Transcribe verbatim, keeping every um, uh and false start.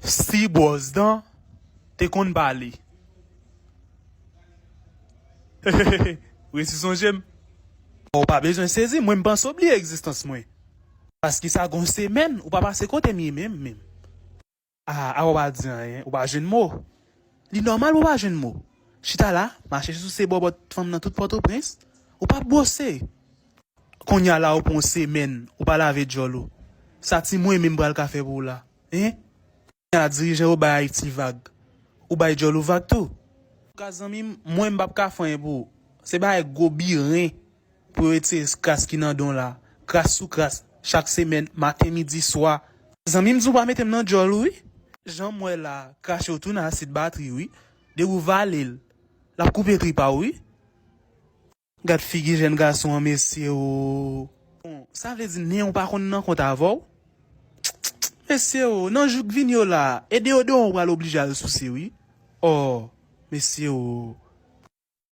Si bwòz dan te konn pale. Resi sonje m. Ou pa bezwen sezi, mwen m panse w bliye egzistans mwen. Paske sa gon semèn, ou pa pase kote m ye menm, menm. A, a, ou pa di anyen, ou pa jwenn mo. Li nòmal ou pa jwenn mo. Chita la, mache souse bòbòt fanm nan tout Pòtoprens, ou pa bwose. Kounye a la ou pran yon semèn, ou pa lave djòl ou. Sa ti mwen menm pral ka fè pou ou la. Hein? Kounye a la dirijan yo bay Ayiti vag. Ou bay djòl ou vag tou. Ka zanmi m, mwen m p ap ka fè anyen pou ou. Se bagay gwo biren pou yo retire kras ki nan don la. Kras sou kras, chak semèn, maten, midi, swa. Zanmi m di w pa mete m nan djòl ou wi. Jan m wè la, krache w tou nan asid batri wi. Depi w vale l, l ap koupe tripa w wi. Gad figi jèn gason an mesye o. Bon, sa vle di nen w pa konn nan kont avè w? Mesye o, nan jou k vini yo la, e deyodoran w pral oblije al souse wi. O, mesye o.